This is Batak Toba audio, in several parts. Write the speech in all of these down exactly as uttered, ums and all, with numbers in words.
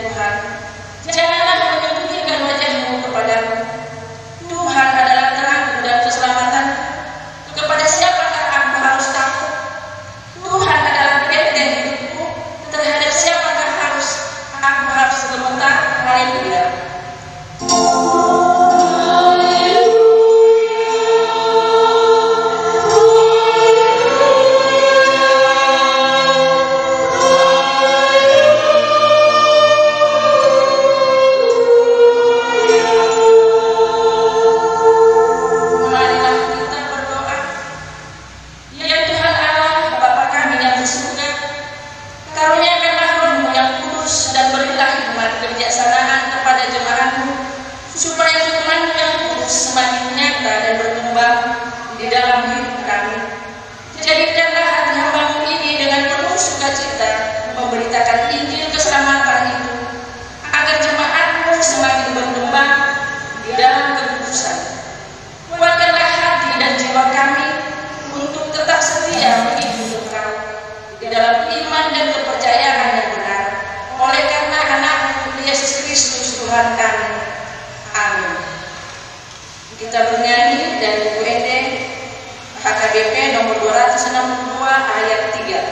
Tuhan, janganlah menyembunyikan wajah-Mu kepadaku. Tuhan adalah terang-Ku dan keselamatan-Ku. Kepada siapakah aku harus takut? Tuhan adalah benteng hidupku. Terhadap siapakah harus aku harus gemetar? Haleluya. Marilah kita berdoa. Ya Tuhan Allah, Bapa kami yang di surga, karuniakanlah Roh-Mu yang kudus dan berilah hikmat kebijaksanaan kepada jemaat-Mu, supaya firman-Mu yang kudus semakin nyata dan berkembang di dalam hidup kami. Jadikanlah hati hamba-Mu ini dengan penuh sukacita memberitakan Injil keselamatan itu, agar jemaat-Mu semakin berkembang di dalam kekudusan. Kuatkanlah hati dan jiwa kami untuk tetap setia mengikuti Engkau di dalam iman dan kepercayaan yang benar. Oleh karena Anak-Mu, Yesus Kristus, Tuhan kami. Amin. Kita bernyanyi dari buku ende H K B P nomor dua ratus enam puluh dua, ayat tiga.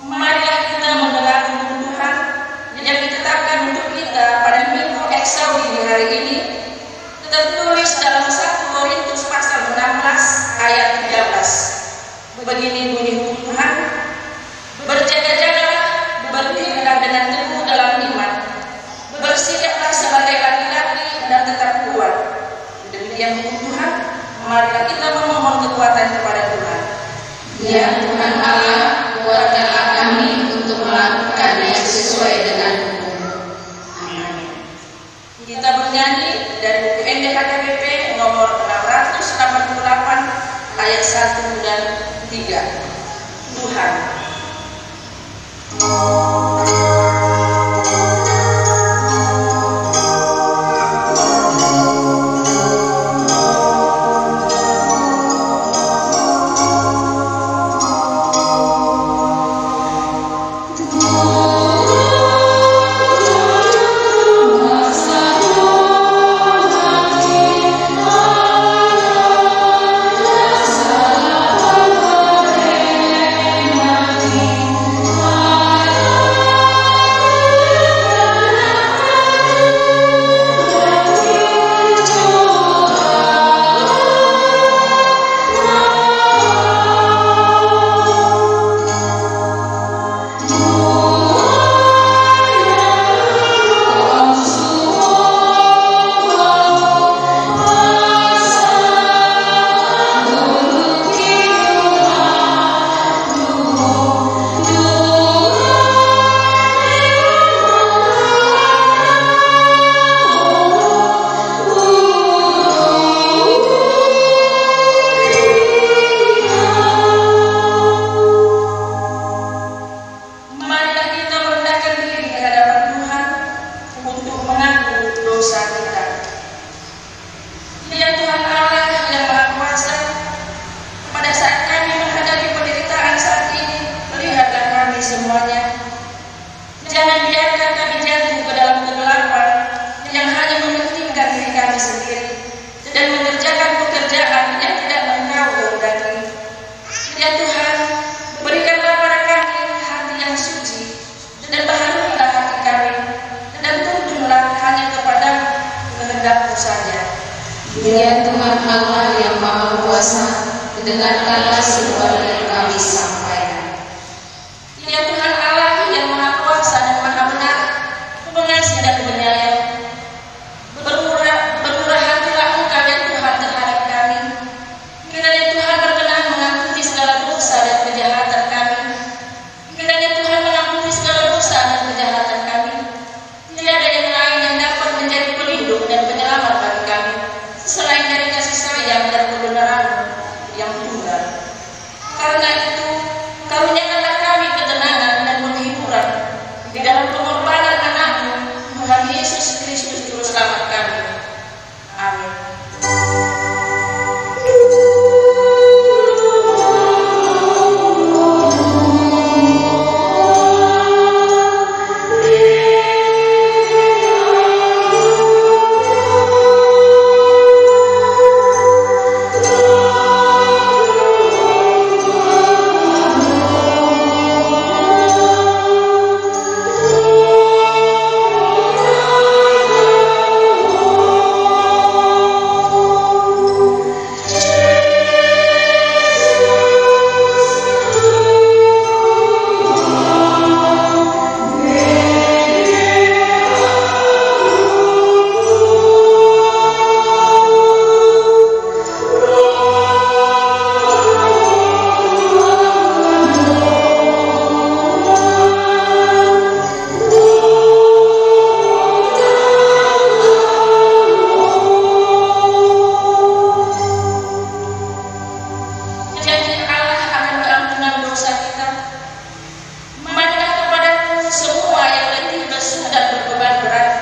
Marilah kita mendengar hukum Tuhan yang ditetapkan untuk kita pada Minggu Exaudi di hari ini, tertulis dalam satu Korintus pasal enam belas ayat tiga belas. Begini bunyi hukum Tuhan: Berjaga-jagalah, berdirilah dengan teguh dalam iman, bersikaplah sebagai laki-laki dan tetap kuat. Demikian hukum Tuhan. Marilah kita memohon kekuatan kepada Tuhan. Ya Tuhan Allah, kuatkanlah kami untuk melakukan yang sesuai dengan hukum-Mu. Amin. Kita bernyanyi dari buku ende H K B P nomor enam ratus delapan puluh delapan, ayat satu dan tiga. Tuhan. Ya Tuhan Allah yang Maha Kuasa, dengarkanlah seruan yang kami sampaikan. Ya Tuhan Allah yang Maha Kuasa dan Maha Benar, Pengasih dan Penyayang, bermurah, bermurah hatilah Engkau, ya Tuhan, terhadap kami. Kiranya Tuhan berkenan mengampuni segala dosa dan kejahatan kami. Kiranya Tuhan mengampuni segala dosa dan kejahatan kami. Tiada yang lain yang dapat menjadi pelindung dan penyelamat bagi kami selain dari kasih sayang dan kebenaran yang tunggal. Karena itu, karuniakanlah kami ketenangan dan penghiburan di dalam pengorbanan Anakmu, Tuhan Yesus Kristus, Juru Selamat kami. Amin. Janji Allah akan pengampunan dosa kita. Marilah kepadaku semua yang letih lesu dan berbeban berat.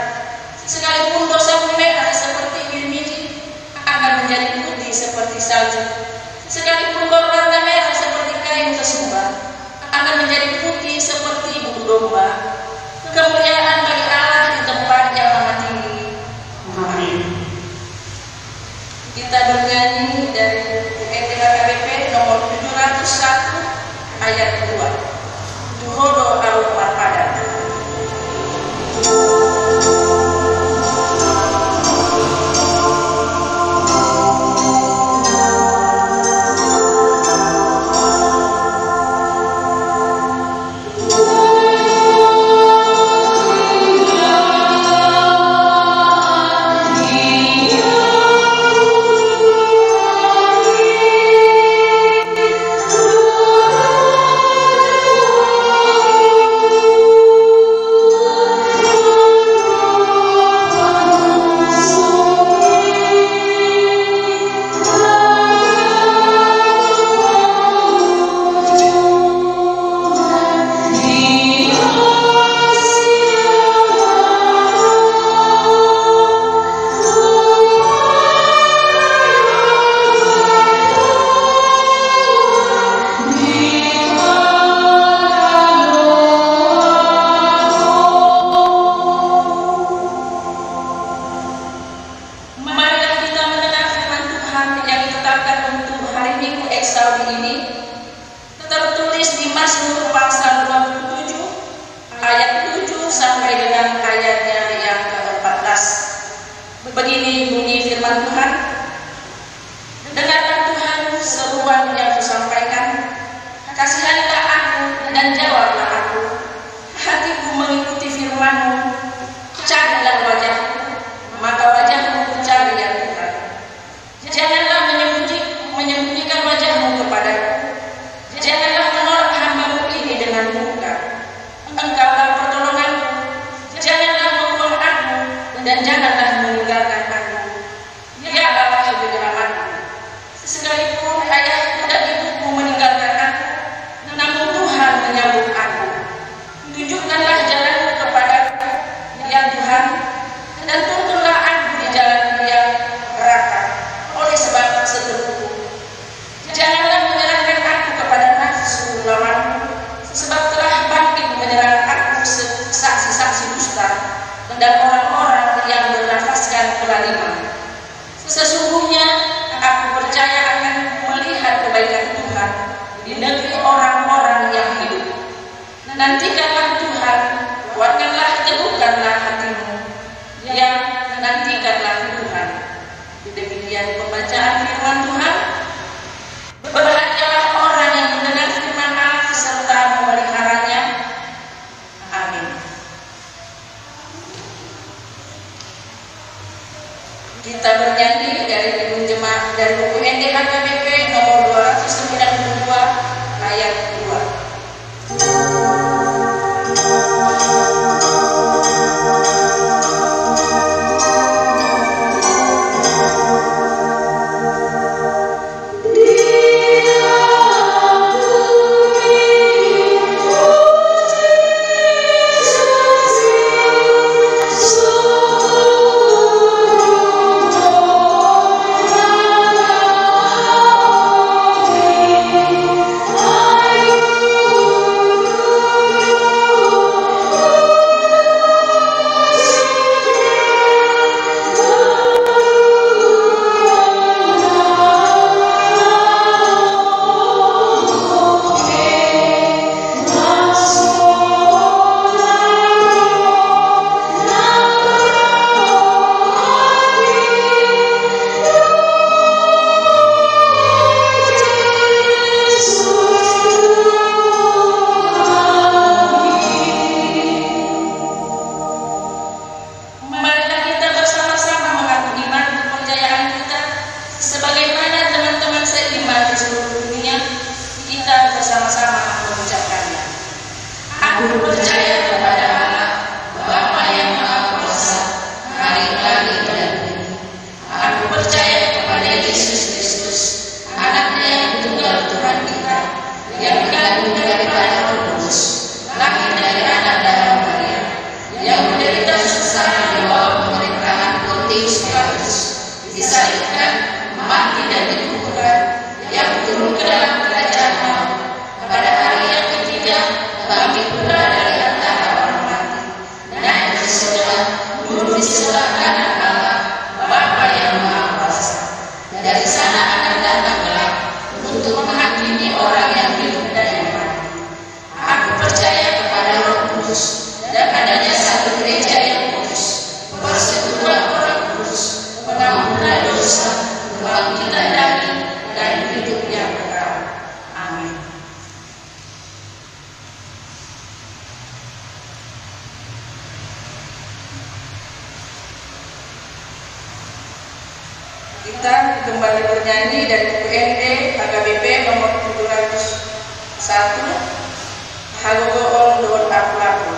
Sekalipun dosamu merah seperti mirmir, akan menjadi putih seperti salju. Sekalipun borna merah seperti kain kesumba, akan menjadi putih seperti bulu domba. Kemuliaan bagi Allah di tempat yang maha tinggi. Amin. Kita bernyanyi dari N D H K B P nomor tujuh ratus satu, ayat dua. Tu Ho do ahu marpadan. Demikian pembacaan firman Tuhan. Berbahagialah orang yang mendengar firman Allah serta memeliharanya. Amin. Kita bernyanyi dari Minggu Jemaat, dari buku N D H K B P nomor dua ratus sembilan puluh dua, ayat dua. Marilah kita bersama-sama mengaku iman kepercayaan kita, sebagaimana teman-teman seiman di seluruh dunia, kita bersama-sama mengucapkannya. Aku percaya kepada Allah, Bapa yang Maha Kuasa, Khalik langit dan bumi. Aku percaya kepada Yesus Kristus, Anaknya yang tunggal Tuhan kita, yang dikandung daripada Roh Kudus, lahir dari anak darah Maria, yang menderita sengsara di bawah pemerintahan Pontius Pilatus, disalibkan, mati dan dikuburkan, yang turun ke dalam kerajaan Allah, pada hari yang ketiga bangkit pula dari antara orang mati, naik ke surga, duduk di sebelah kanan Allah, Bapa yang Maha Kuasa. Dari sana akan datang kelak untuk menghakimi orang yang hidup dan yang mati. Aku percaya kepada Roh Kudus dan adanya satu gereja yang kudus, persekutuan orang kudus, pengampunan dosa, kebangkitan daging, dan hidup yang kekal. Amin. Kita kembali bernyanyi dari buku N D H K B P nomor tujuh ratus satu, Hagogoon dohot Laku-laku.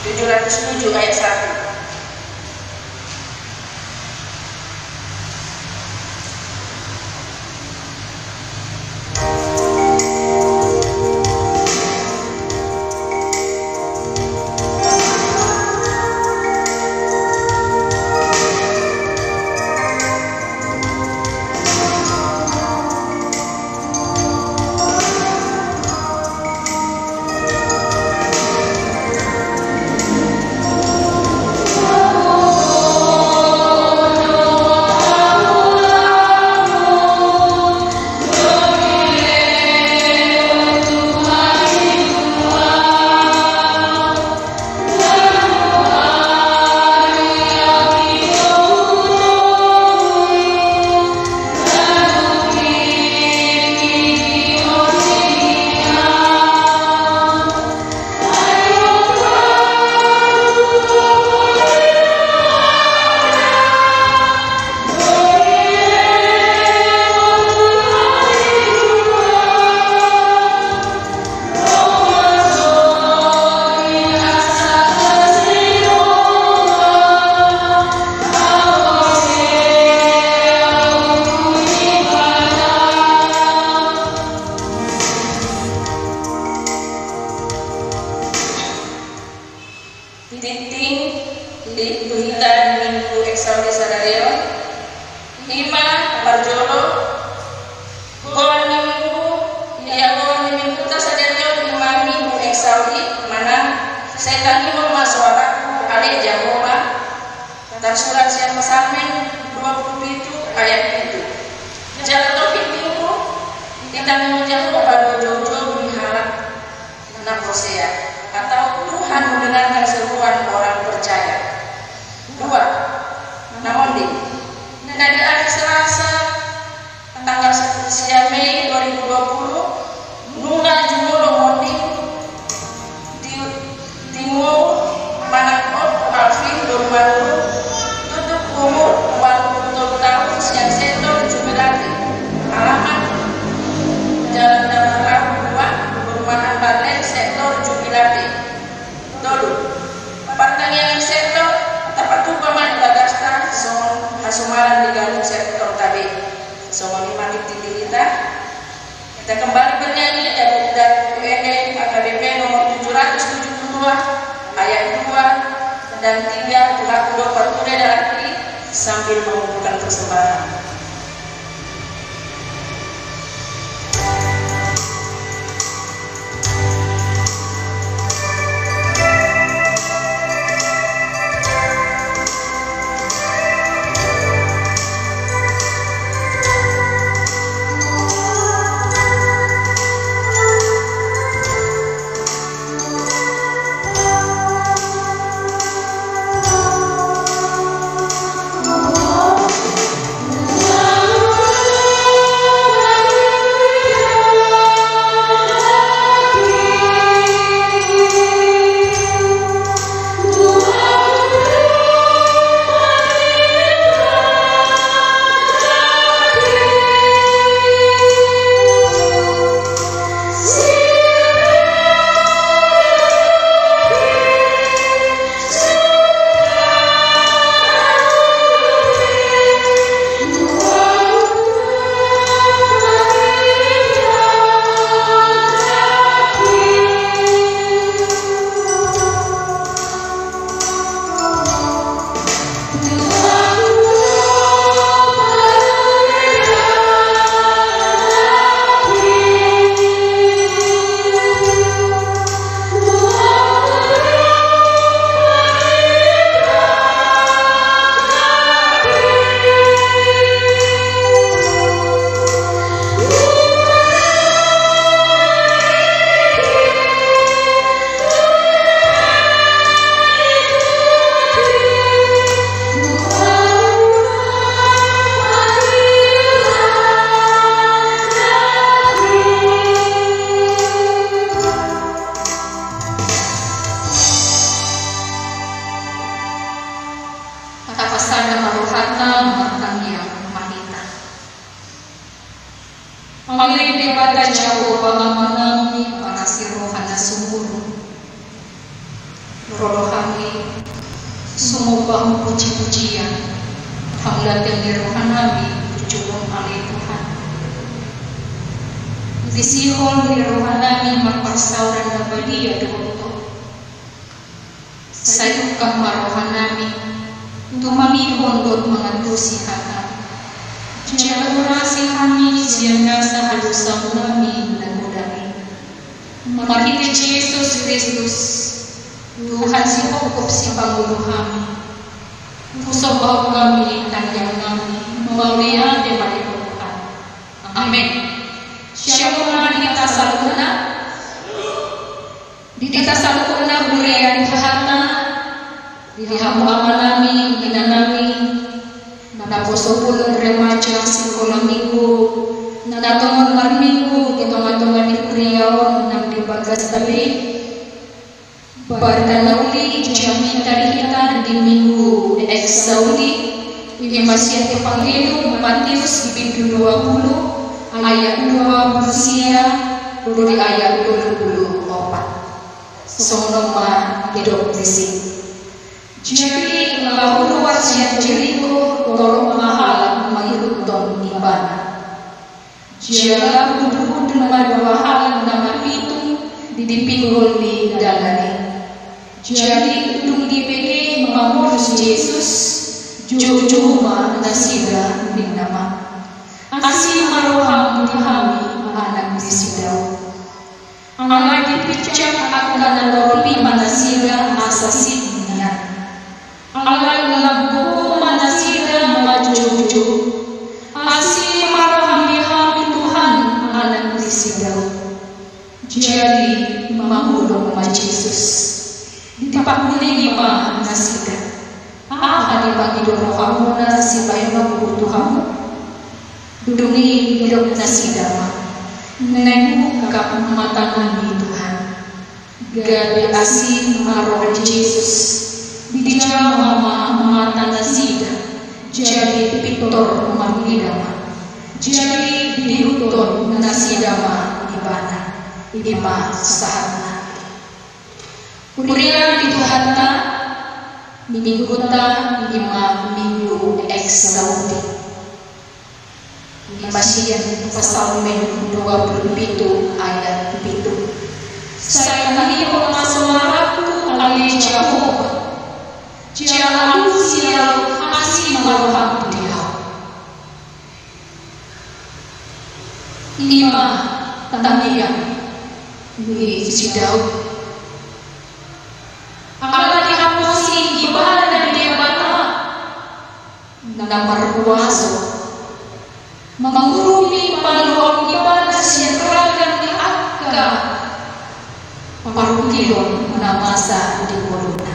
Tujuh ratus tujuh ayat satu. Tanggung Jahowa do joujou ni halak na porsea, atau Tuhan mendengarkan seruan orang percaya. Dua, na monding. Na di ari Selasa tanggal sia Mei dua ribu dua puluh, nunga jumolo monding di, di Timur, manang Ompu Alvin Dolumanurung, tutup umur ualu pulu tolu taon, sian sektor Jubilate, alamat Jalan Damarau dua, Perumahan Bale, sektor Jubilate. Tolu, partangiangan sektor tapatupa ma di bagasta songon hasomalan di ganup sektor tabe. Songon i ma tintin di hita. Kita kembali bernyanyi dari buku Ende H K B P nomor tujuh ratus tujuh puluh dua, ayat dua dan tiga, Tulak Hudok Parpure Dalaki, sambil mengumpulkan persembahan. Tapasada ma rohanta, martangiang ma hita. Ale Debata Jahowa Amanami, parasi roha na sumurung, ro do hami sumomba, puji-pujian, hamuliateon ni rohanami tu jolom, ale Tuhan. Di sihol ni rohanami marparsaulian na badia dohot Ho. Sai ungkap ma rohanami tumangihon dohot mangantusi hataM. Jala urasi hami sian nasa hadosaonnami na godang i. Marhite Jesus Kristus, Tuhan sihophop sipangolu hami, husombahon hami tangiangnami, mauliate ma di Ho Tuhan. Amen. Syalom ma di hita saluhutna. Di hita saluhutna huria ni Tuhanta, di hamu amanami, inanami, naposo bulung, remaja, sikola minggu, na tongon marminggu di tonga-tonga ni huria on nang di bagas tabe. Barita na uli jamita di hita di Minggu Exaudi, ima sian Evangelium Mateus bindu dua pulu, ayat dua pulu sia, ro di ayat dua pulu opat. Songon on ma didok disi. Jadi laho ruar sian Jeriko, torop ma halak mangihuthon Ibana. Jala hundul-hundul ma dua halak na marpitung di pinggol ni dalan i. Jadi dung dibege mamolus Jesus, joujou ma nasida, ninna ma: Asi ma roham tu hami, anak ni si Daud. Alai dipinsang angka na torop i ma nasida asa sip nian. Alai lambok ma nasida manjoujou: Asi ma roham di hami Tuhan, anak ni si Daud. Jadi mangulon ma Jesus, dipangkulingi ma nasida: Aha dipangido rohamuna sibahenonku tu hamu? Dung i didok nasida ma: Naeng ungkap ma tangan ni Tuhan. Gabe asi ma roha ni Jesus, dijama ma mata nasida, jadi pintor marnida ma. Jadi diihuthon nasida ma Ibana. I ma sahatna. Huria ni Tuhanta, Minggunta i ma Minggu Exaudi. I ma sian Psalmen dua puluh pitu ayat pitu: Sai tangihon ma soarangku, ale Jahowa, jala alusi au, asi ma roham di Ho. I ma tangiang ni si Daud. Ala dihaposi ibana di Debata na markuaso, mangurupi paluahon ibana sian ragam ni angka parungkilon na masa di ngoluna.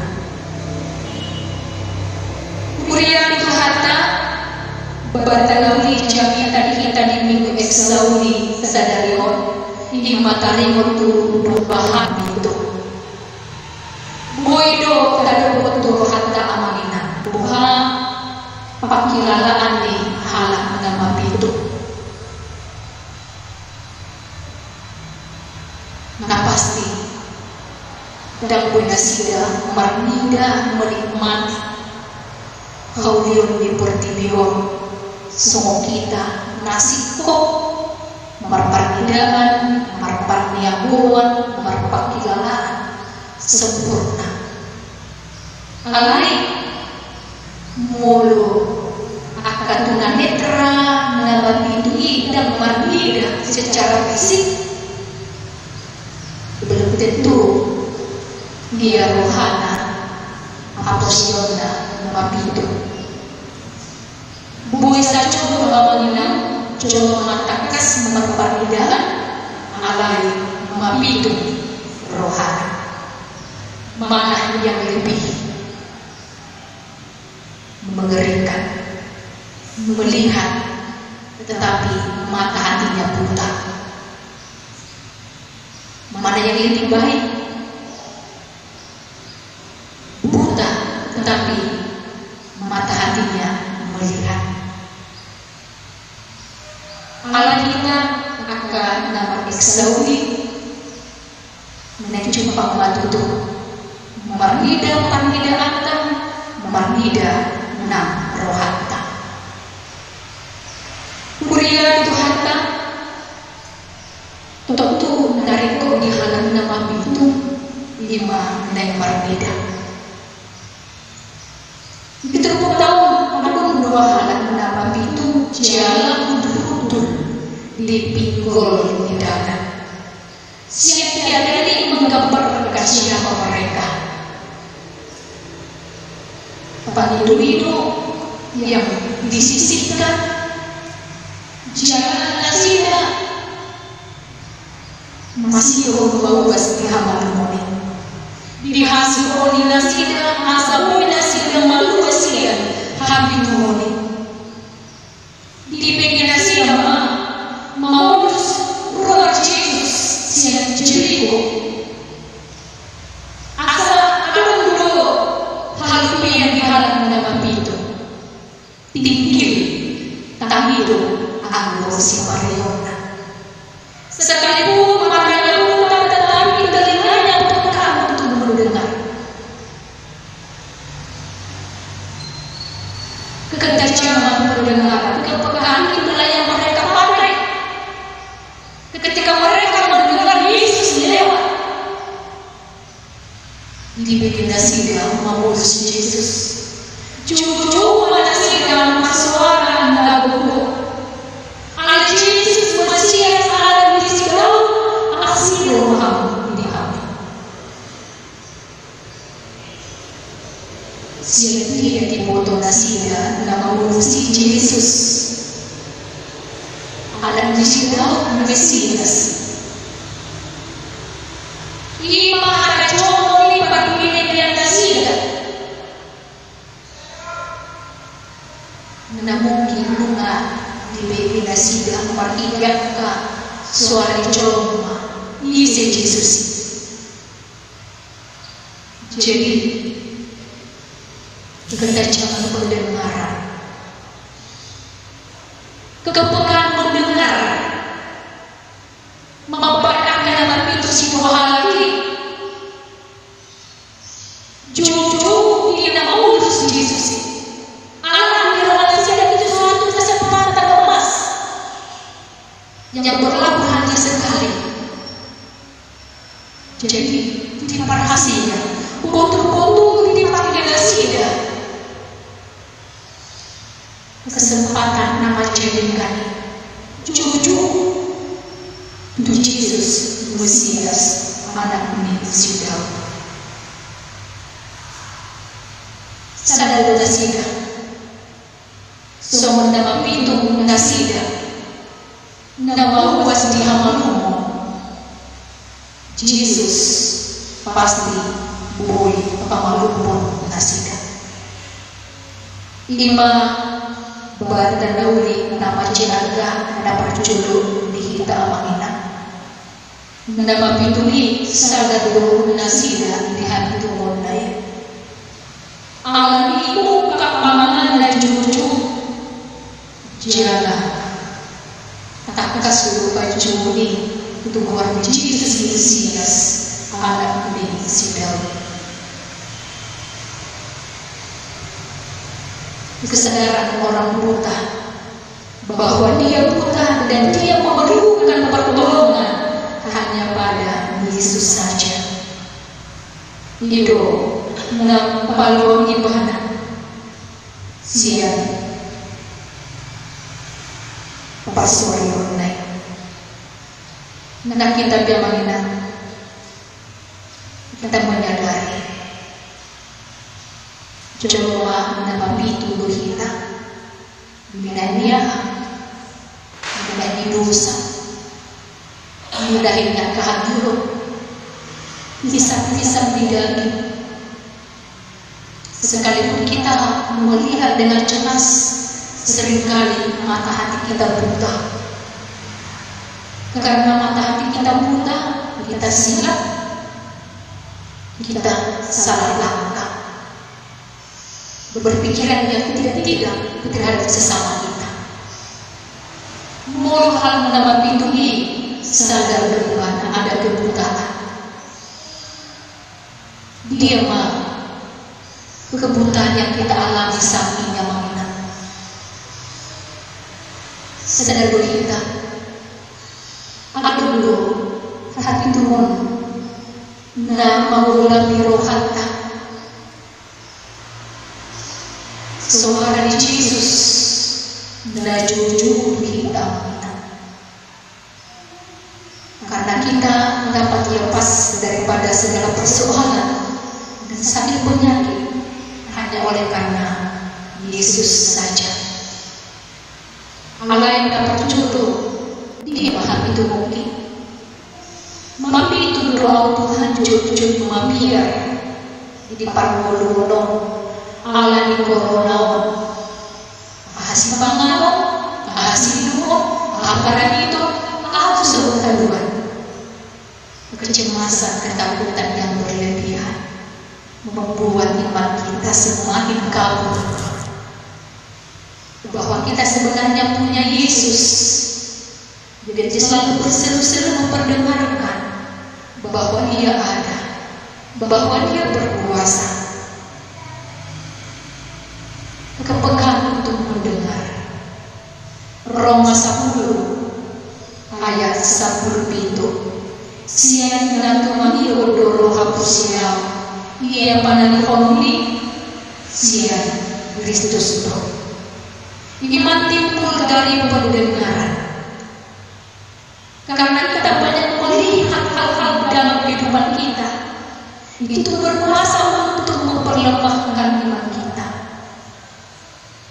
Huria ni Tuhanta, banta na uli jamita di hita di Minggu Exaudi sadari on, i ma taringot tu boha na pitu. Boi do tadok tu rohanta amang inang boha pangkilalaan ni halak na mapitu. Na pasti, ndang boi nasida marnida menikmati haulion di portibi on songon hita na singkop marparnidaan, marparniagoan, marpangkilalaan sempurna. Alai molo angka tunanetra na mapitu i ndang marnida secara fisik, belum tentu dia rohana haposionna mapitu. Boi sajo do amang inang jolma tangkas marparnidaan, alai mapitu rohana. Mana yang lebih mengerikan, melihat tetapi mata hatinya buta? Mana yang lebih baik? Buta, tetapi mata hatinya melihat. Ala hita angka na mar-Exaudi, naeng jumpang ma tutu marnida parnidaanta, marnida nang rohanta. Huria ni Tuhanta, tontu na ringkot di halak na mapitu i ma naeng marnida. Di turpuk ta on adong do halak na mapitu jala hundul-hundul di pinggol ni dalan. Siap tiada ini menggambarkan siapa mereka. Pangido-ido yang disisihkan, jala nasida masihol mauas di hamalumon i. Dihasihol nasida asa boi nasida maluas sian hamalumon i. Dibege nasida ma mauas ruar Jesus sian Jeriko. Asa adong do halupian di halak na mapitu. Tinggil, tangido anggo siparehonna. Sekalipun matanya buta, tetapi telinganya peka untuk mendengar. Ketajaman pendengaran, kepekaan itulah yang mereka pakai ketika mereka mendengar Yesus lewat. Dibege nasida mauas Jesus. Joujou ma nasida marsoara na gogo. Ale Jesus, Mesias, Anak ni si Daud, asi do roham di hami. Sian dia diboto nasida na mauas Jesus? Anak ni si Daud Mesias. I ma harajaon ni parpudi ni nasida. Na mungkin nunga dibege nasida marhite angka soara ni jolma ise Jesus i. Jadi, ketajaman pendengaran, kepekaan mendengar, mambaen angka na marpitu situa halak i. Jujur, i na maulos Jesus i. Alani roha nasida i tu suatu kesempatan emas yang berlaku hanya sekali. Jadi, diparhasea, botul-botul dipaingot nasida kesempatan na mansai denggan i. Jujur tu Jesus Mesias, Anak ni si Daud. Sada do nasida, songon na mapitung nasida, na mauas di hamalumon, Jesus pasti boi pamalumhon nasida. I ma banta na uli na mansai arga na parjolo di hita, amang inang. Na mapitung i sada do nasida di hapitungonna i. Alani i ungkap mangan na jujur, jala tangkas do panjouon i tu goar ni Jesus Mesias, Anak ni si Daud. Kesadaran orang buta bahwa dia buta dan dia memerlukan pertolongan hanya pada Yesus saja. I do na paluang ibana sian parsuarionna i. Nah, hita pe, amang inang, hita menyadari jolma na mapitung do hita. Mula ni aha? Mula ni dosa. Mula ni angka hatiuron. Pisang-pisang di daging. Sekalipun kita melihat dengan jelas, seringkali mata hati kita buta. Karena mata hati kita buta, kita silap, kita salah langkah. Berpikiran yang tidak-tidak terhadap sesama kita. Molo hal na mapitung i sadar do ibana ada kebutaan. Dia ma kebutaan yang kita alami saat ini, amang inang. Sadar do hita, adong do hapitungonna na manggohi rohanta. Soara ni Jesus na jujur tu hita, amang inang. Karena kita dapat lepas daripada segala persoalan dan sakit penyakit hanya oleh karena Yesus saja. Alai na parjolo, dia ma hapitungku. Mapitung do au Tuhan jotjot mabiar di parngoluon on, ala ni corona on. Aha sipanganon, aha siinumon, aha parahiton, aha tu saluhutna. Kecemasan, ketakutan yang berlebihan membuat iman kita semakin kabur. Bahwa kita sebenarnya punya Yesus. Jadi selalu berseru-seru memperdengarkan bahwa Ia ada, bahwa Ia berkuasa. Kepekaan untuk mendengar. Roma sapuluh ayat sapuluh pitu. Sian na tumangihon do roha pusiaon, ia panangihonon i sian Kristus do. Iman timbul dari pendengaran. Karena kita banyak melihat hal-hal dalam kehidupan kita, itu berkuasa untuk memperlemahkan iman kita.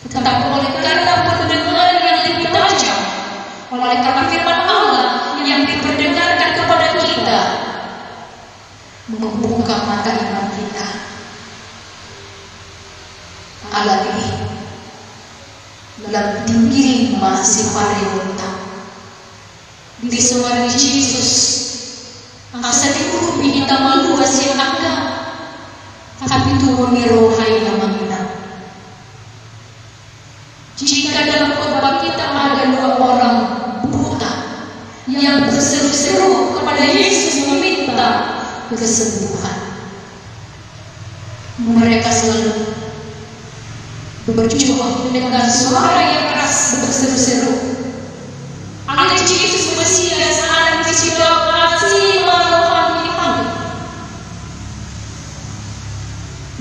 Tetapi oleh karena pendengaran yang lebih tajam, oleh karena firman Allah Alani i, lam tinggi ma sipareonta. Disomari Jesus asa diurupi hita malua sian angka hapituhon ni roha i, amang inang. Jika dalam khotbah kita ada dua orang buta yang berseru-seru kepada Yesus meminta kesembuhan, mereka selalu berjuang dengan suara yang keras, berseru-seru, "Ale Jesus Mesias, Anak ni si Daud, asi ma roham di hami."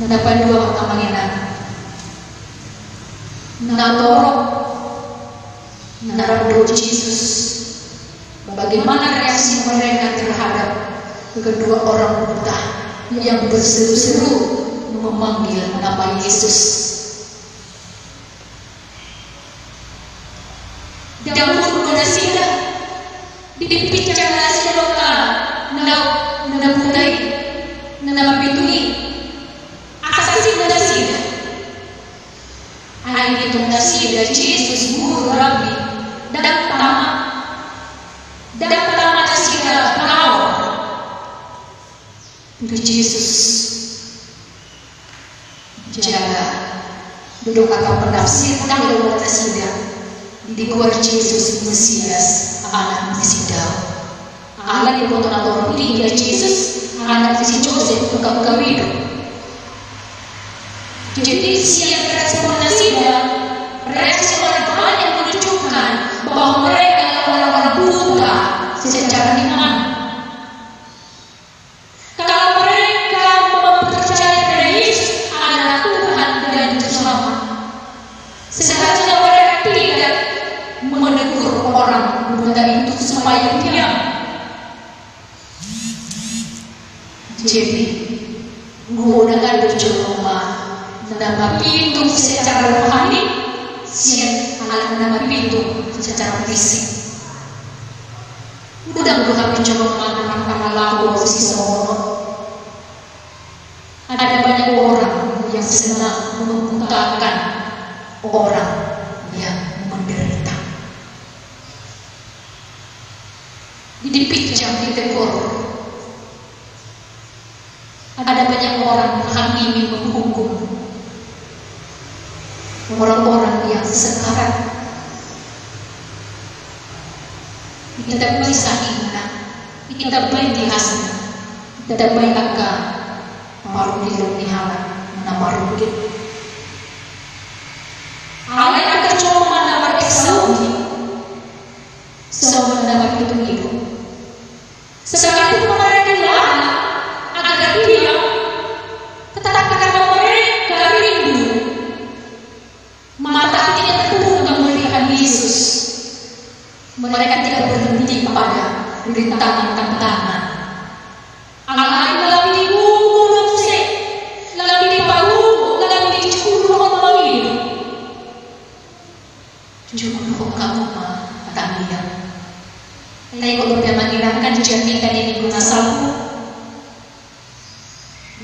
Na padua, amang inang, na torop na rap dohot Jesus, bagaimana reaksi mereka terhadap kedua orang buta yang berseru-seru memanggil nama Yesus. Dang huruk do nasida, dipinsang nasida do angka na, na buta i, na mapitung i. Asa sip nasida. Ai ditung nasida Jesus, Guru, Rabbi, dang tama, dang tama nasida gaor tu Jesus. Jala didok angka penafsir, dang didok nasida digoar Jesus Mesias, Anak ni si Daud. Ala diboto na torop i ia Jesus, anak ni si Josep, tukang gabe do. Jadi sian respon nasida, reaksi orang banyak menunjukkan bahwa mereka adalah orang buta secara iman. Kalau mereka mempercayai pada Yesus adalah Tuhan dan Juru Selamat, seharusnya mereka tidak menegur orang buta itu supaya diam. Jadi, godang do jolma na mapitung secara rohani sian halak na mapitung secara fisik. Godang do hami jolma na marhalado sisongon on. Ada banyak orang yang senang membutakan orang yang menderita. Dipinsang, ditegur. Ada banyak orang yang ingin menghukum orang-orang yang sekarat. Ditambai sahina, ditambai di hasna, ditambai angka parungkilon ni halak na marungkil. Alai angka jolma na marsiksa i, songon na marpitung i do. Sekalipun mereka dilarang agar diam, tetap karena mereka rindu, mata hatinya terbuka melihat Yesus, mereka tidak berhenti pada rintangan-tantangan. Alai lam diurupi muse, lam diparuhut, lam dijugurhon ma i. Jugurhon hamu ma tangiang. Taingot dope, amang inang, kan janjita di minggu na salpu,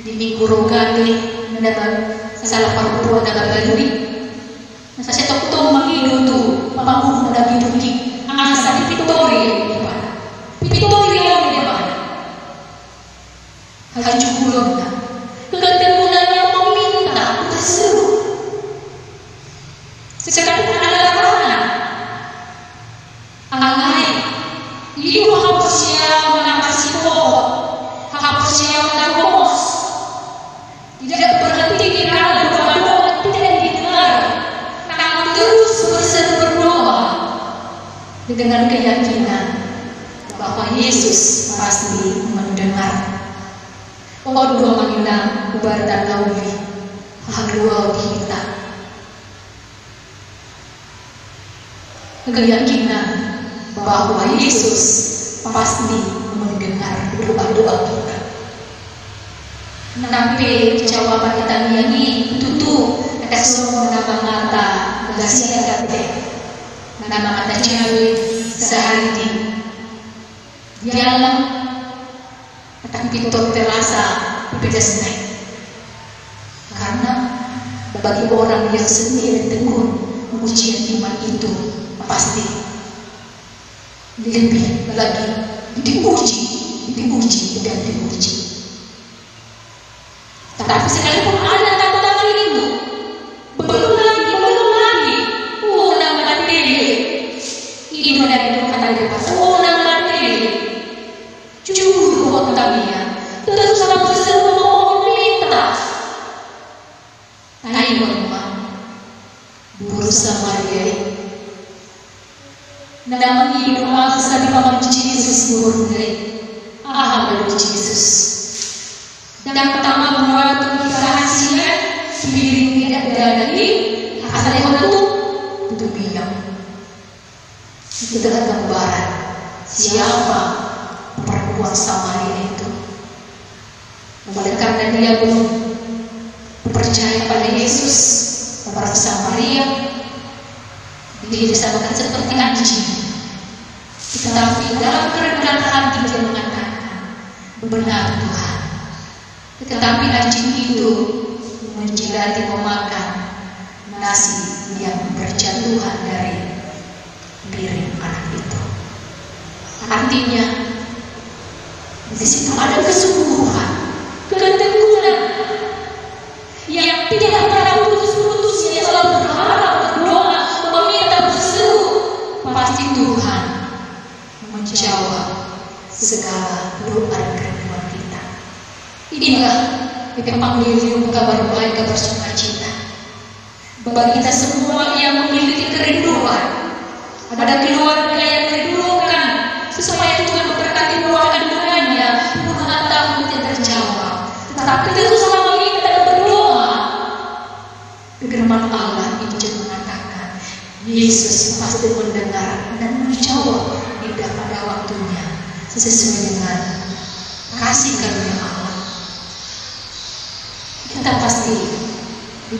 di minggu Rogate, na ba-, sala parhundul na babalu i. Asa sai tongtong mangido tu pangulu na biduk i, asa dipintori Debata. Pintori Debata. Hajugulonna, ketegunan yang meminta, berseru. Sekalipun ada larangan, alai i do haporseaon na masihohot, haporseaon na gomos. Tidak berhenti di doa-doa tidak didengar, namun terus berseru berdoa dengan keyakinan bahwa Yesus pasti mendengar. On do, amang inang, ubarta na uli, haluaon hita. Keyakinan bahwa Yesus pasti mendengar doa-doa kita. Nang pe jawaban ni tangiang i tutu, ndang songon na mangata, ndang sian ate, na mangata jabe sahali di dalam, tapi pintor terasa pedasna i. Karena Bagi orang yang sendiri tekun, ujian iman itu pasti lebih lagi diuji, diuji, dan diuji. Tapi sekalipun ada tanda-tanda itu, belum lagi, belum lagi, unang martele. I do na nidok hata Debata, unang martele. Jujur ho tu hami, terus sama berseru meminta. Taingot ma boru Samaria i. Na mangido asa dipamangan Jesus boruna i. Aha ma didok Jesus? Ndang tama buat tu hasian, piring ni dakdanak i, asa lehon tu, tu biang. Itulah gambaran siapa perempuan Samaria itu. Oleh karena dia belum percaya pada Yesus, orang Samaria, dia disamakan seperti anjing. Tetapi dalam kerendahan hati dia mengatakan, "Benar, Tuhan." Tetapi anjing itu menjilati, memakan nasi yang berjatuhan dari piring anak itu. Artinya, di situ ada kesungguhan, ketekunan yang tidak pernah putus-putus, yang selalu berharap, berdoa, meminta, berseru. Pasti Tuhan menjawab segala doa dan kerinduan kita. Inilah evangelium, Kabar Baik, kabar sukacita bagi kita semua yang memiliki kerinduan. Ada keluarga yang merindukan supaya Tuhan memberkati buah kandungannya, puluhan tahun tidak terjawab. Tetapi terus selama ini kita berdoa, firman Allah itu juga mengatakan, Yesus pasti mendengar dan menjawab, indah pada waktunya, sesuai dengan kasih karunia Allah. Kita pasti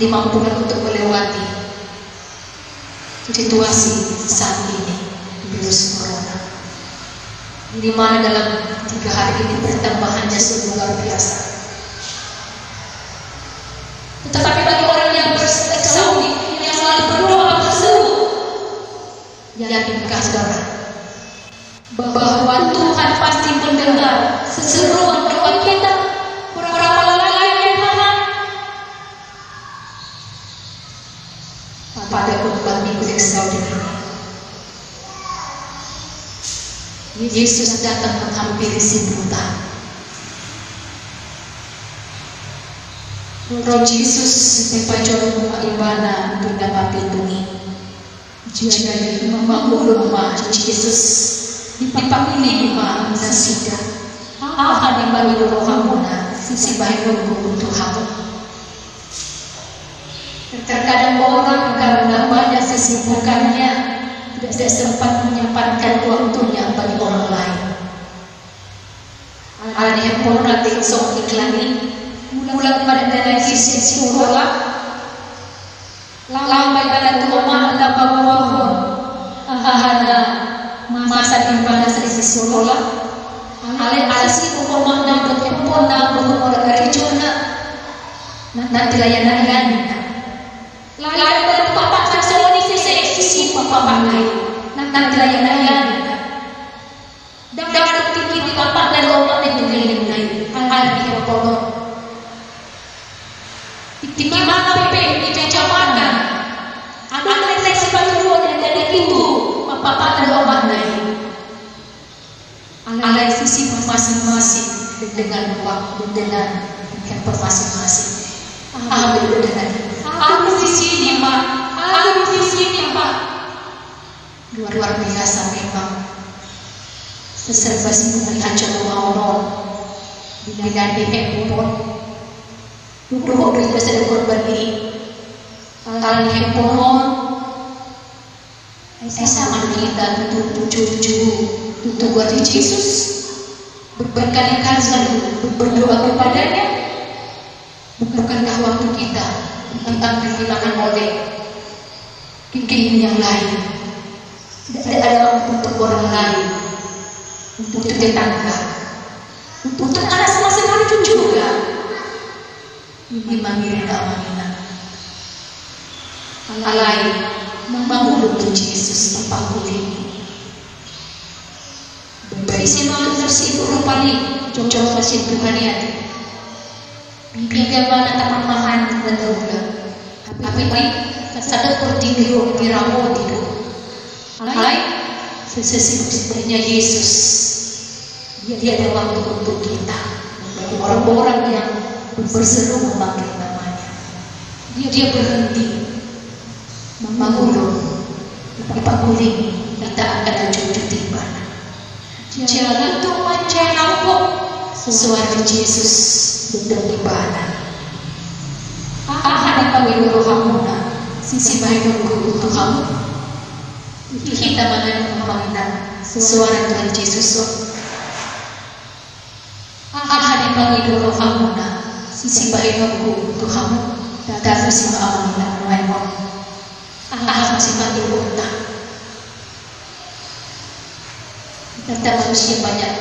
dimampukan untuk melewati situasi saat ini, virus corona, di mana dalam tiga hari ini pertambahannya sungguh luar biasa. Tetapi bagi orang yang berseru, yang selalu berdoa, berseru, yakinkah saudara bahwa Tuhan pasti mendengar seruan doa kita? Berapa lama lagi, Tuhan? Pada khotbah Minggu Exaudi ini, Yesus datang menghampiri si buta. Roh Jesus dipajolo ma ibana tu na mapitung i. Jadi mangolu ma Jesus, dipangolu ma nasida. Aha na mangido rohamuna, sibahenonku tu hamu. Terkadang orang karena banyak kesibukannya tidak sempat menyempatkan waktunya bagi orang lain. Alani i, pernah tengok iklan i, mulak ma dakdanak i sian sikola, laho ma ibana tu omakna paboahon aha na masa ni ibana sian sikola. Alai, alai sibuk omakna, dohot handphonena, dohot karejona. Nanti layan-layan. Laho ma ibana tu bapakna, songon i pe, sibuk bapakna i. Nanti layan-layan. Ndang adong tingki ni bapakna dohot omakna tu lelengna i, alani i, polo. Tingki mangan pe, di meja makan, adong na sipatuduhon dakdanak i tu bapakna dohot omakna i. Alai sibuk masing-masing dengan waktu, dengan handphone masing-masing. Aha ma didok dakdanak i? Ahu di sini, Pak. Ahu di sini, Pak. Luar, luar biasa memang. Serba sibuk ni aja mau mau. Dengan di handphone. Dohot do i, biasa do korban i. Alani handphone on. Ai sama do hita tutu, tutu, tutu, tutu goar ni Jesus. Berkali-kali selalu berdoa kepadanya. Bukankah waktu kita diambil, dimakan oleh keinginan yang lain? Tidak ada waktu untuk orang lain, untuk tetangga, untuk anak sama sekali pun juga. Ini mangiring keamanan. Alai mangolu do Jesus di pangkuling i. Baen ma antar si Tuhan i, jongjongon na sintuhan i. Piga ma na taparmahan na taula. Hape sada portibi on diramoti do. Alai sesungguhnya Jesus, dia ada waktu untuk kita. Bagi orang-orang yang berseru memanggil namanya, dia berhenti mangolu di pangkuling i, taat dan jujur di Ibana. Jadi tung mansai na ubo, soara ni Jesus didok Ibana: Aha dipangido rohamuna, sibahenonku tu hamu? Hita ma na mangina soara ni Tuhan Jesus on. Aha dipangido rohamuna, sibahenonku tu hamu? Talusi ma amang inang nuaeng on. Aha ma sipangidoonta? Kita manusia banyak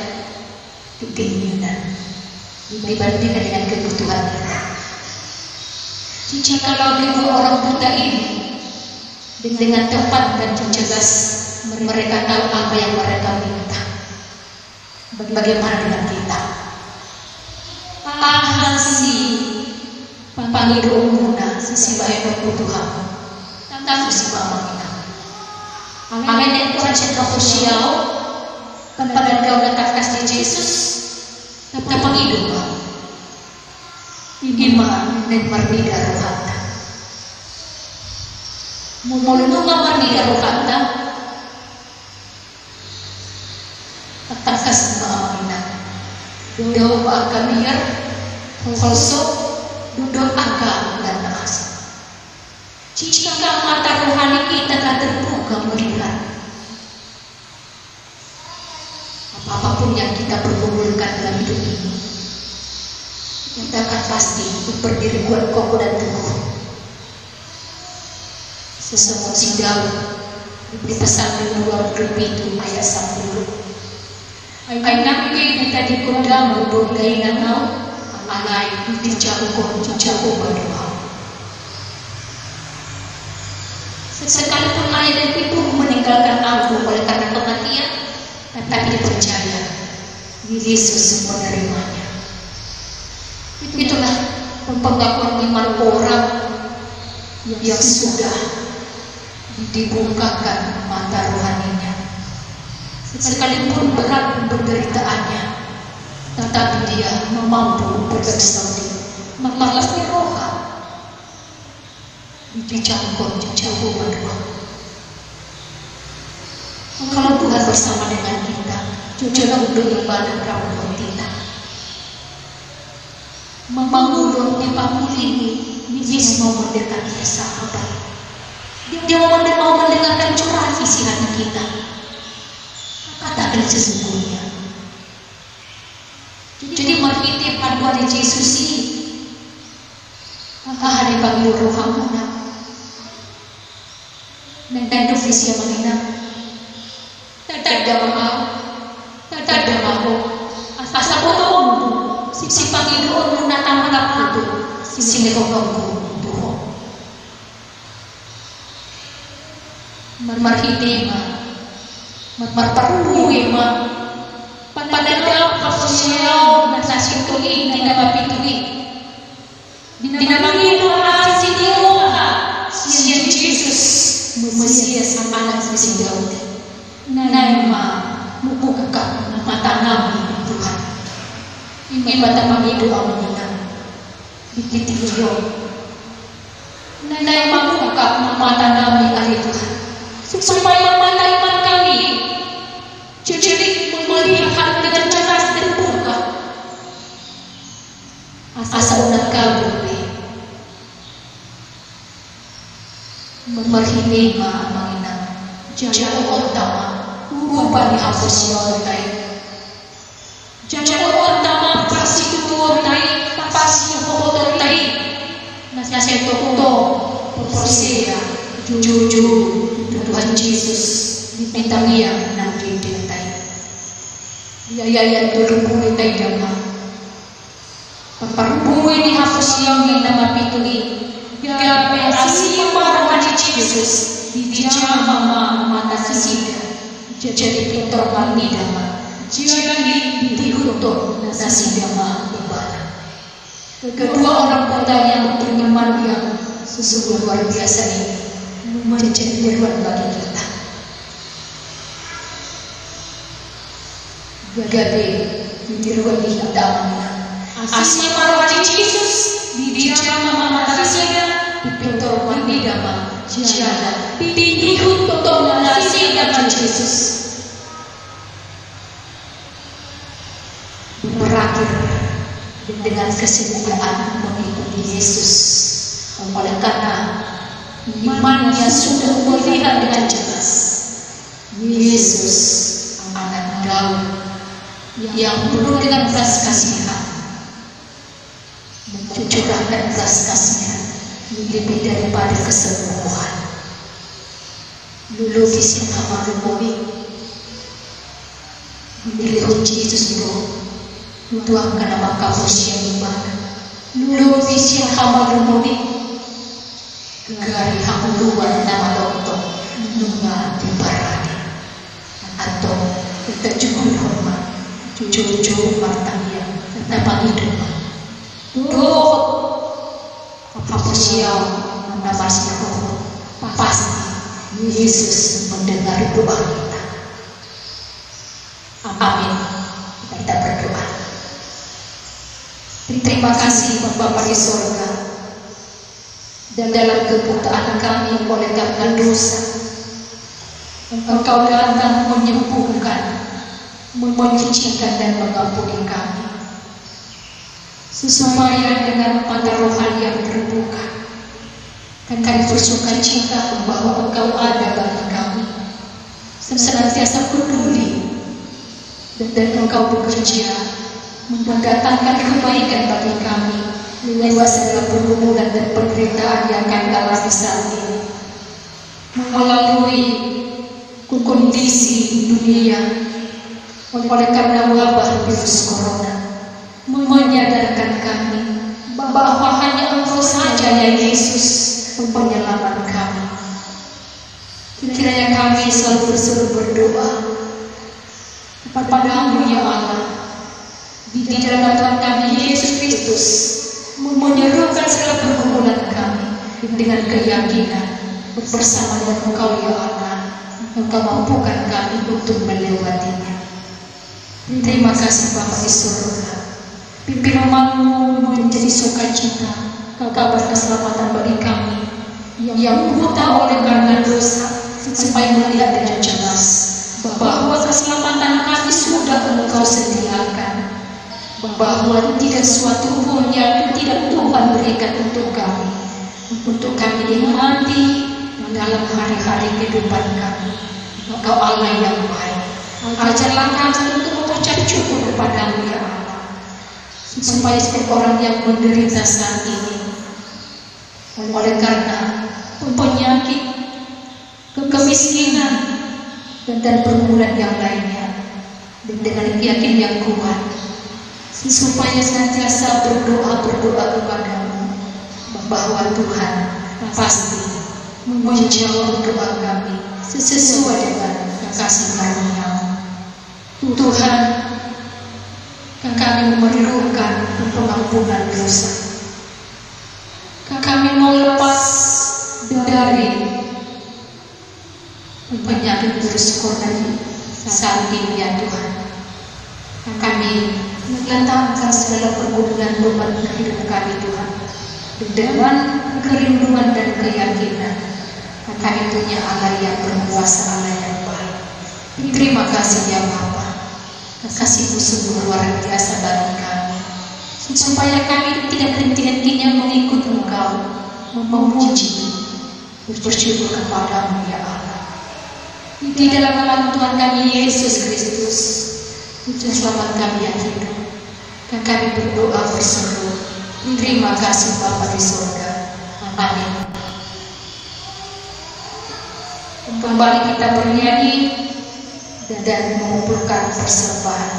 keinginan dibandingkan dengan kebutuhan kita. Jikalau kedua orang buta ini dengan tepat dan jelas mereka tahu apa yang mereka minta, bagaimana dengan kita? Aha sipangidoonmuna, sibahenonku tu hamu? Talusi ma amang inang. Alai naeng hurang sian haporseaon, pandanggau na tangkas di Jesus, tapangido ma. I ma naeng marnida rohanta. Molo nunga marnida rohanta, tangkas ma amang inang. Dao angka miar, holso, dohot angka ulaon na asing. Jika mata rohani kita tak terbuka melihat, apapun yang kita pergumulkan dalam hidup ini, kita akan pasti berdiri kuat, kokoh, dan teguh. Sesuai si Daud di Psalmen dua puluh pitu ayat sapuluh. Ai nang pe ditadingkon damang do dainang ahu, alai dijangkon Jahowa do ahu. Sekalipun ayah dan ibu meninggalkan aku oleh karena kematian, tapi dipercaya Yesus menerimanya. Itulah pengakuan iman orang yang sudah dibukakan mata rohaninya. Sekalipun berat penderitaannya, tetapi dia mampu berkesal, mampu roha. Dijangkon Jahowa do ahu. Kalau Tuhan bersama dengan kita, jolma do i badan rambut kita. Mangolu di pangkuling i, dia mau mendengar kisah apa? Dia mau mende-, mau mendengarkan curhat isi hati kita. Katakan sesungguhnya. Jadi marhite pandohan ni Jesus i, aha dipangido rohamuna? Naeng didok disi amang inang. Tanda ma ahu, tanda ma ho. Asa botoonmu sipangidoonmu na tama na patut sinehononku tu ho. Marhite i ma, marparbue ma pandanggau haporseaon na sasintong i di na mapitu i. Di na mangido hata ni Jahowa sian Jesus, Mesias anak ni si Daud. Naeng ma mungkap matanami Tuhan. I ma tapangido amang inang. Di tingki on. Naeng ma mungkap matanami ale Tuhan. Supaya mata iman kami jadi melihat dengan jelas terbuka. Asa unang kabur be. Marhite i ma amang inang. Jaloonta ma upa ni haporseaonta i. Jaloonta ma parsitutuonta i, parsihohotonta i. Na sai tongtong porsea jujur tu Tuhan Jesus di tangiang nang di denta i. Ia ia ia tolu pulu taida ma. Parparbue ni haporseaon i na mapitu i. Gabe asi ma roha ni Jesus, dijama ma mata nasida, jadi pintor marnida ma, jadi diihuthon nasida ma Ibana. Kedua orang kata yang beriman yang sungguh luar biasa ini menjadi tiruan bagi kita. Gabe tiruan di hita. Asi ma roha ni Jesus, dijama ma mata nasida, pintor marnida ma, jadi diihuthon nasida ma Jesus. Berakhir dengan kesetiaan mengikuti Yesus. Oleh karena imannya sudah melihat dengan jelas Yesus, Anak Daud, yang penuh dengan belas kasihan, mencurahkan belas kasihan lebih daripada kesembuhan. Lobi sian hamalumon i. Dilehon Jesus do tu angka na manghaporseai Ibana. Lobi sian hamalumon i. Gari hangoluan na malompan nunga diparade. Antong tajungkirhon ma, joujou martangiang, tapangido ma. Dohot haporseaon na marsihohot, pasti Yesus mendengar doa kita. Amin. Kita berdoa. Terima kasih Bapa di sorga. Dalam kebutaan kami oleh karena dosa, Engkau datang menyembuhkan, menyucikan dan mengampuni kami. Supaya dengan mata rohani yang terbuka, kami bersukacita bahwa Engkau ada bagi kami, senantiasa peduli, dan Engkau bekerja mendatangkan kebaikan bagi kami lewat segala pergumulan dan penderitaan yang kami alami saat ini. Melalui kondisi dunia oleh karena wabah virus corona, menyadarkan kami bahwa hanya Engkau saja, ya Yesus, penyelamat kami. Kiranya kami selalu berseru berdoa kepada-Mu, ya Allah, di dalam Tuhan kami Yesus Kristus, menyerukan segala pergumulan kami dengan keyakinan bersama dengan Engkau, ya Allah, Engkau mampukan kami untuk melewatinya. Terima kasih Bapa di surga. Firman-Mu menjadi sukacita, kabar keselamatan bagi kami yang buta oleh karena dosa, supaya melihat dengan jelas bahwa keselamatan kami sudah Engkau sediakan, bahwa tidak suatu pun yang tidak Tuhan berikan untuk kami, untuk kami nikmati dalam hari-hari kehidupan kami. Engkau Allah yang baik. Ajarlah kami untuk mengucap syukur kepada-Mu, ya Allah, supaya setiap orang yang menderita saat ini oleh karena penyakit, kemiskinan, dan pergumulan yang lainnya, dengan keyakinan yang kuat, supaya senantiasa berdoa-berdoa kepada-Mu, bahwa Tuhan pasti menjawab doa kami sesuai dengan kasih karunia-Mu. Tuhan, kami memerlukan pengampunan dosa. Kami mau lepas dari penyakit virus corona ini saat ini, ya Tuhan. Kami letakkan segala pergumulan beban hidup kami, Tuhan, dengan kerinduan dan keyakinan kami punya Allah yang berkuasa, Allah yang baik. Terima kasih ya Bapa, kasih-Mu sungguh luar biasa bagi kami, supaya kami tidak henti-hentinya mengikut Engkau, memuji, bersyukur kepada-Mu ya Allah. Di dalam nama Tuhan kami Yesus Kristus, Juru Selamat kami yang hidup, kami berdoa berseru, terima kasih Bapa di sorga. Amin. Kembali kita bernyanyi dan mengumpulkan persembahan.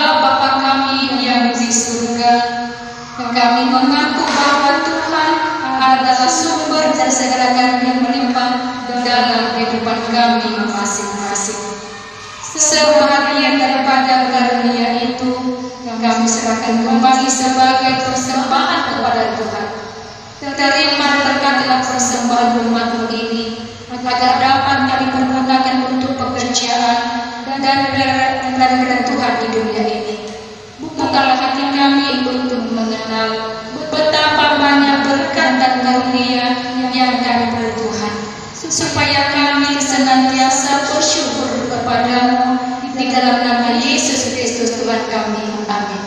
Bapa kami yang di surga, kami mengaku bahwa Tuhan adalah sumber dari segala karunia melimpah dalam kehidupan kami masing-masing. Sebahagian daripada karunia itu kami serahkan kembali sebagai persembahan kepada Tuhan. Terima dan berkatilah persembahan umat-Mu ini, agar dapat kami pergunakan untuk pekerjaan dan pelayanan Tuhan di dunia ini. Bukalah hati kami untuk mengenal betapa banyak berkat dan karunia yang kami peroleh, Tuhan, supaya kami senantiasa bersyukur kepada-Mu. Di dalam nama Yesus Kristus Tuhan kami. Amin.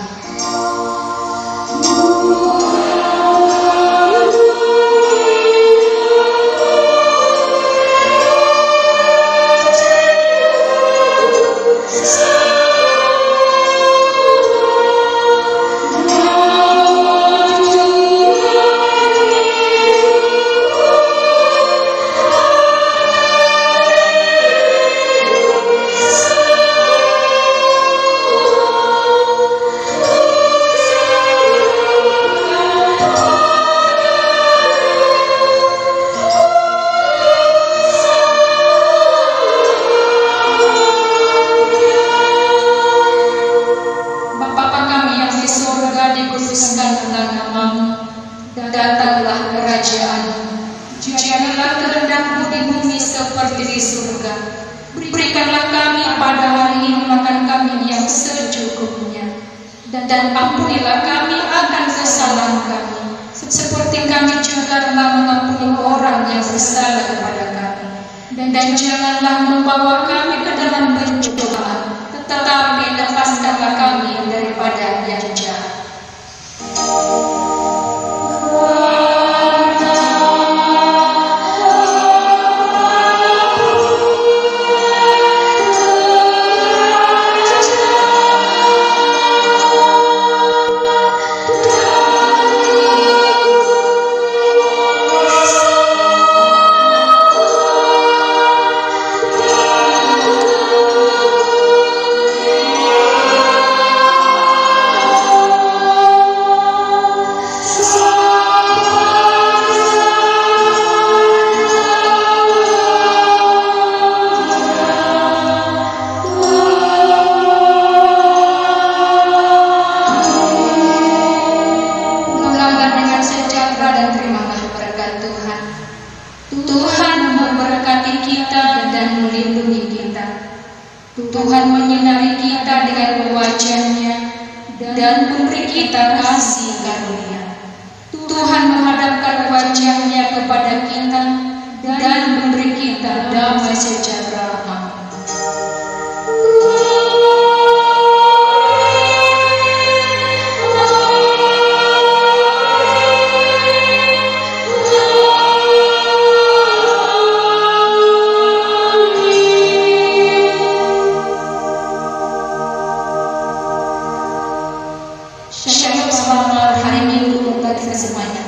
Bapa kami yang di surga, dikuduskanlah nama-Mu. Datanglah kerajaan-Mu. Jadilah kehendak-Mu di bumi seperti di surga. Berikanlah kami pada hari ini makan kami yang secukupnya. Dan ampunilah kami akan kesalahan kami, seperti kami juga telah mengampuni orang yang bersalah kepada kami. Dan janganlah membawa kami ke dalam pencobaan, tetapi lepaskanlah kami daripada yang jahat. Pulanglah dengan sejahtera dan terimalah berkat Tuhan. Tuhan memberkati kita dan melindungi kita. Tuhan menyinari kita dengan wajah-Nya dan memberi kita kasih karunia. Tuhan menghadapkan wajah-Nya kepada kita dan memberi kita damai sejahtera. Amin. Shalom, selamat hari Minggu untuk kita semuanya.